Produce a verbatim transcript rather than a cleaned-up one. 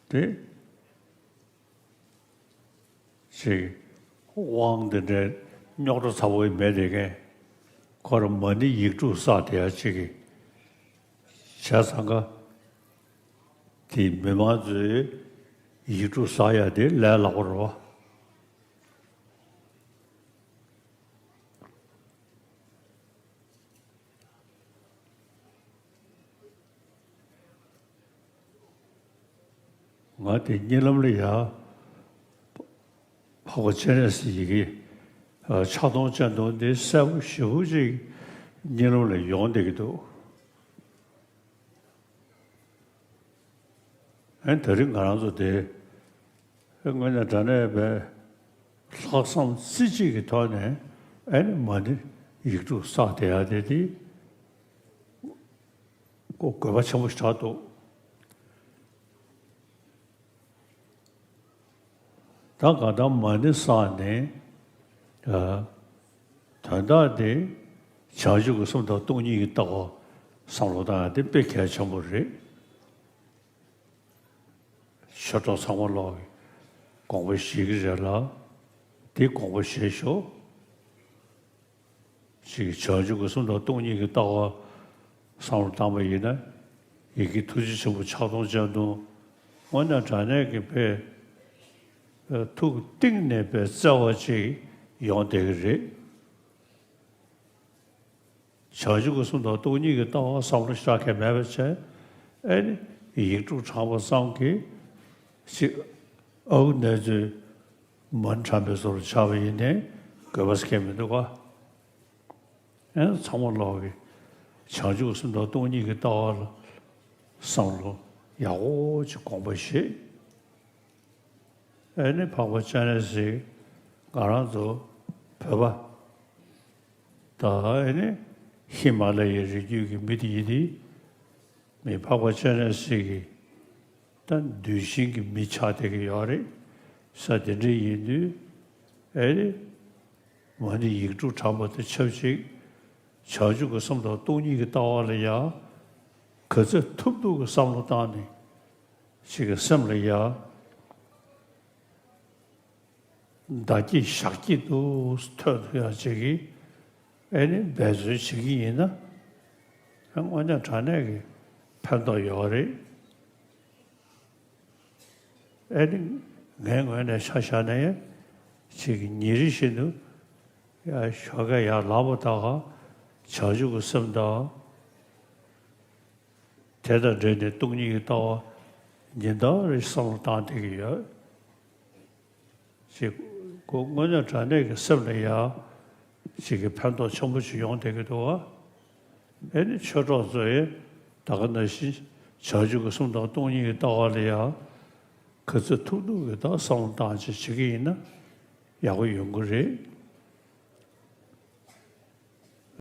དེ་ཅིག་དབང་དེ་འདྲའི་རྙོག་དྲ་ཚ་པོ་མེད་དེ་གས། ཁོ་རང་མ་ཎི་ཡིག་དྲུག་བསགས་བསྡད་ཡ་ཅིག་གིས། བྱས་ཙང་ཀ་དེ་མི་མང་ཚོས་ཡིག་དྲུག་བསགས་ཡ་དེ་ལས་སླ་པོ་རེད་པ། ང་དེ་གཉིད་ལམ་ལ་ཡ། འཕགས་པ་སྤྱན་རས་གཟིགས་ཀྱི་ཕྱག་སྟོང་སྤྱན་སྟོང་འདི་གསལ་པོ་ཞེ་པོ་ཅིག་གཉིད་ལམ་ལ་ཡོང་བསྡད་ཀྱི་འདུག། ཨ་ནི་ད་རིང་ང་རང་ཚོ་དེ་དངོས་གནས་དྲང་གནས་པའི་ལྷག་བསམ་རྩེ་གཅིག་གི་ཐོག་ནས་ཨ་ནི་མ་ཎི་ཡིག་དྲུག་བསགས་བསྡད་ཡ་དེ་དེ་ཁོ་དགོས་པ་ཆེན་པོ་ཞིག་ཆགས་འདུག། ད་གང་ལྟར་མ་ཎི་བསགས་ནས། ཨ། དོན་དག་དེ་བྱང་ཆུབ་ཀྱི་སེམས་དང་སྟོང་ཉིད་ཀྱི་ལྟ་བ་བསམ་བློ་བཏང་ཡ་དེ་དཔེ་གལ་ཆེན་པོ་རེད། ཆོས་གྲོགས་ཚང་མ་ལོག་གི་དགོངས་པ་བཞེས་ཀྱི་རེད་ལ། དེ་དགོངས་པ་བཞེས་ཤོག། ཅིག་བྱང་ཆུབ་ཀྱི་སེམས་དང་སྟོང་ཉིད་ཀྱི་ལྟ་བ་བསམ་བློ་བཏང་པ་ཡིན་ན། ཡི་གེ་ཐུགས་རྗེ་ཆེན་པོ་ཕྱག་སྟོང་སྤྱན་སྟོང་། དངོས་གནས་དྲང་གནས་ཀྱི་དཔེ་ཐུགས་གཏིང་ནས་དཔེ་བརྩེ་བ་ཅིག་ཡོང་བསྡད་ཀྱི་རེད། བྱང་ཆུབ་ཀྱི་སེམས་དང་སྟོང་ཉིད་ཀྱི་ལྟ་བ་བསམ་བློ་ཤར་མཁན་མེད་པ་བྱས། ཨེ་ནི་ཡིག་དྲུག་བགྲངས་པ་ཙམ་གྱིས་ཅིག་ཨ་ཁུ་ནེ་ཙོའི་མ་ཎི་བགྲངས་པའི་བཟོ་འདྲ་ཆགས་པ་ཡིན་ནའི་དགོས་པ་ཟེར་མཁན་མི་འདུག་ག། ཨེ་ཚང་མ་ལོག་གི་བྱང་ཆུབ་སེམས་དང་སྟོང་ཉིད་ཀྱི་ལྟ་བ་ལ་བསམ་བློ་ཡག་པོ་ཅིག་དགོངས་པ་བཞེས། ཨེ་ནི་འཕགས་པ་སྤྱན་རས་གཟིགས་ང་རང་ཚོ་བོད་པ་དང་། ཨེ་ནི་ཧི་མ་ལ་ཡའི་རི་རྒྱུད་ཀྱི་མི་དེ་ཡིན་དུས། མི་འཕགས་པ་སྤྱན་རས་གཟིགས་ཀྱི་ད་གདུལ་ཞིང་གི་མི་ཆགས་བསྡད་ཀྱི་ཡོད་རེད། ས་དེ་འདྲ་ཡིན་དུས། ཨེ་རེད། མ་ཎི་ཡིག་དྲུག་བགྲངས་པ་དང་ཆབས་ཅིག་བྱང་ཆུབ་ཀྱི་སེམས་དང་སྟོང་ཉིད་ཀྱི་ལྟ་བ་ལ་ཡང་ག་ཚོད་ཐུབ་ཐུབ་ཀྱི་བསམ་བློ་བཏང་ནས། ཅིག་གི་སེམས་ལ་ཡང་བདག་སྐྱིད་ཞག་སྐྱིད་དུ་ཐོན་ཐུབ་ཡ་ཅིག་གི་ཨེ་ནི་འབད་བརྩོན་བྱེད་ཀྱི་ཡིན་ན། དངོས་གནས་དྲང་གནས་ཀྱི་ཕན་ཐོགས་ཡོད་རེད། ཨེ་ནི་ངའི་ངོས་ནས་ཆ་བཞག་ན་ཡང་ཅིག་གི་ཉིན་རེ་བཞིན་དུ་ཡ་ཞོགས་ཀས་ཡར་ལངས་པ་དང་བྱང་ཆུབ་ཀྱི་སེམས་དང་། དེ་དང་འབྲེལ་ནས་སྟོང་ཉིད་ཀྱི་ལྟ་བ་ཉིན་ལྟར་རེ་བསམ་བློ་བཏང་བསྡད་ཀྱི་ཡོད། ཅིག་ཁོ་དངོས་གནས་དྲང་གནས་ཀྱི་སེམས་ལ་ཡང་ཅིག་གི་ཕན་ཐོགས་ཆེན་པོ་ཅིག་ཡོང་བསྡད་ཀྱི་འདུག་བ། ཨེ་ནི་ཆོས་གྲོགས་ཚོས་ད་ག་ནང་བཞིན་བྱང་ཆུབ་ཀྱི་སེམས་དང་སྟོང་ཉིད་ཀྱི་ལྟ་བ་ལ་ཡང་ག་ཚོད་ཐུབ་ཐུབ་ཀྱི་ད་བསམ་བློ་བཏང་ཅིག་བྱེད་ཀྱི་ཡིན་ན་ཡག་པོ་ཡོང་གི་རེད།